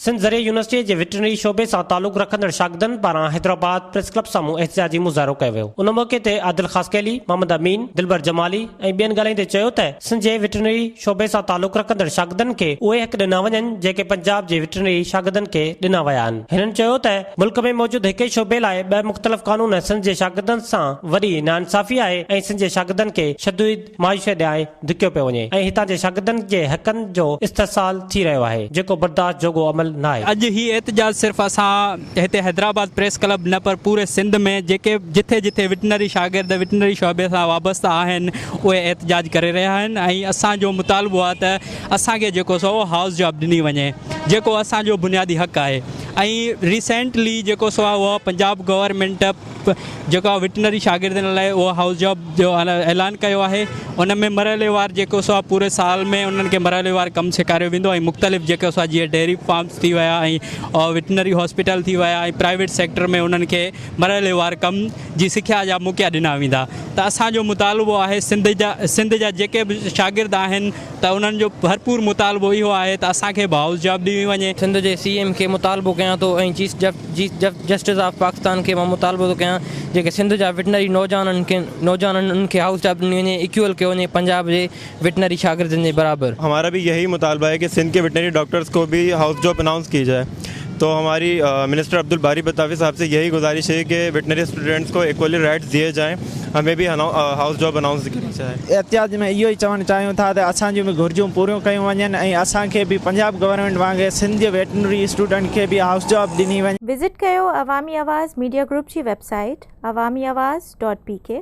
سنڌ زرعي يونيورسٽيء جي وٽرنري شعبي سان تعلق رکندڙ شاگردن پاران حيدرآباد پريس ڪلب سامهون احتجاجي مظاهرو ڪيو ويو. ان موقعي تي عادل خاصخيلي، محمد امين، دلبر جمالي ۽ ٻين ڳالهائيندي چيو ته سنڌ جي وٽرنري شعبي سان تعلق رکندڙ شاگردن کي اهي حق ڏنا وڃن جيڪي پنجاب جي وٽرنري شاگردن کي ڏنا ويا آهن. هنن چيو ته ملڪ ۾ موجود هڪ ئي شعبي لاء ٻه مختلف قانون سنڌ جي شاگردن سان وڏي ناانصافي آهي ۽ سنڌ جي شاگردن کي شديد مايوسيء ڏانهن ڌڪيو پيو وڃي ۽ هتان جي شاگردن جي حقن جو استحصال ٿي رهيو آهي، جيڪو برداشت جوڳو عمل ناهي. اڄ هي احتجاج صرف اسان هتي حيدرآباد پريس ڪلب نه پر پوري سنڌ ۾ جيڪي جٿي جٿي وٽنري شاگرد وٽنري شعبي سان وابسته آهن اهي احتجاج ڪري رهيا آهن ۽ اسان جو مطالبو آهي ته اسان کي جيڪو سو هائوس جاب ڏني وڃي جيڪو اسان جو بنيادي حق آهي ۽ ريسينٽلي جيڪو سو آهي اهو پنجاب گورنمينٽ جيڪو آهي وٽنري شاگردن لاء اهو هائوس جاب جو اعلان ڪيو آهي ان ۾ مرحليوار جيڪو سو آهي پوري سال ۾ انهن کي مرحليوار ڪم سيکاريو ويندو ۽ مختلف جيڪو سو آهي جيئن ڊيري فارمس ٿي ويا ۽ وٽنري هاسپيٽل ٿي ويا ۽ پرائيويٽ سيڪٽر ۾ انهن کي مرحليوار ڪم جي سکيا جا موقعا ڏنا ويندا ته اسان جو مطالبو آهي سنڌ جا سنڌ جا جيڪي به شاگرد آهن ته انهن جو ڀرپور مطالبو اهو آهي ته اسان کي به هائوس جاب ڏني وڃي. سنڌ جي سي ايم کي مطالبو ڪيان ٿو ۽ چيف جسٽس آف پاڪستان کي مان مطالبو ٿو ڪيان جيڪي سنڌ جا وٽنري نوجوانن کي نوجوانن انهن کي هائوس جاب ڏني وڃي ايڪيول ڪيو وڃي پنجاب جي وٽنري شاگردن جي برابر. همارا به يهي مطالبه هي ڪي سنڌ ڪي وٽنري ڊاڪٽرز ڪو به هائوس جاب انائونس ڪي جائي تو هماري منسٽر عبدالباري پتافي صاحب سي يهي گذارش هي ڪي وٽنري اسٽوڊنٽس ڪو ايڪولي رائٽس ديي جائين همي به هائوس جاب انائونس ڪري جائي. احتجاج ۾ اهو ئي چوڻ چاهيون ٿا ته اسان جون به گهرجون پوريون ڪيون وڃن ۽ اسان کي به پنجاب گورنمينٽ وانگي سنڌ جي ويٽنري اسٽوڊنٽ کي به هائوس جاب ڏني وڃي. وزٽ ڪيو عوامي آواز ميڊيا گروپ جي website Awami Awaz dot P K.